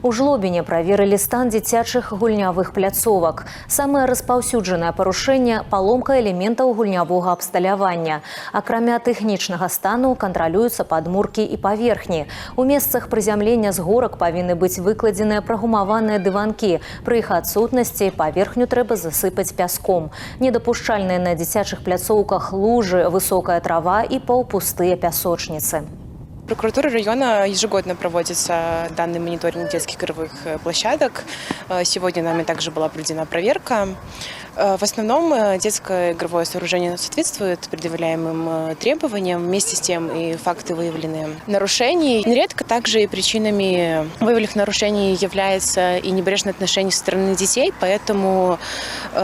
У Жлобіне праверылі стан дзіцячых гульнявых пляцовак. Самае распаўсюджанае парушэнне — паломка элементаў гульнявога абсталявання. Акрамя тэхнічнага стану кантралююцца падмуркі і паверхні. У месцах прызямлення з горак павінны быць выкладзеныя прагумаваныя дыванкі. Пры іх адсутнасці паверхню трэба засыпаць пяском. Недапушчальныя на дзіцячых пляцоўках лужы, высокая трава і паўпустыя пясочніцы. Прокуратурой района ежегодно проводится данный мониторинг детских игровых площадок. Сегодня нами также была проведена проверка. В основном детское игровое сооружение соответствует предъявляемым требованиям. Вместе с тем и факты выявлены нарушений. Нередко также и причинами выявленных нарушений является и небрежное отношение со стороны детей, поэтому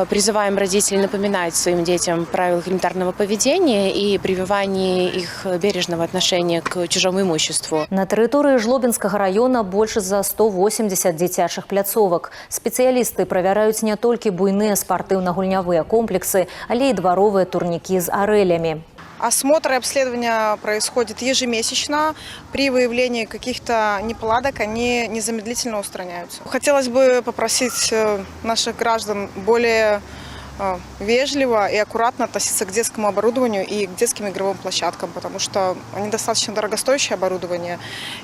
призываем родителей напоминать своим детям правила элементарного поведения и прививание их бережного отношения к чужому имуществу. На тэрыторыі Жлобінскага раёна больш за 180 дзіцячых пляцовак. Спецыялісты правяраюць не толькі буйныя спартыўна-гульнявыя комплексы, але і дваровыя турнікі з арэлямі. Осмотр и обследование происходит ежемесячно. При выявлении каких-то неполадок они незамедлительно устраняются. Хотелось бы попросить наших граждан более вежливо и аккуратно относиться к детскому оборудованию и к детским игровым площадкам, потому что они достаточно дорогостоящее оборудование,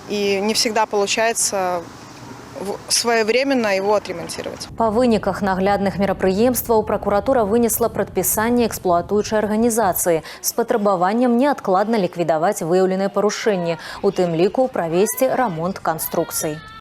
и не всегда получается своевременно его отремонтировать. Па выніках наглядных мерапрыемстваў пракуратура вынесла прадпісанне эксплуатуючай арганізацыі з патрабаваннем неадкладна ліквідаваць выяўленыя парушэнні, у тым ліку правесці рамонт канструкцый.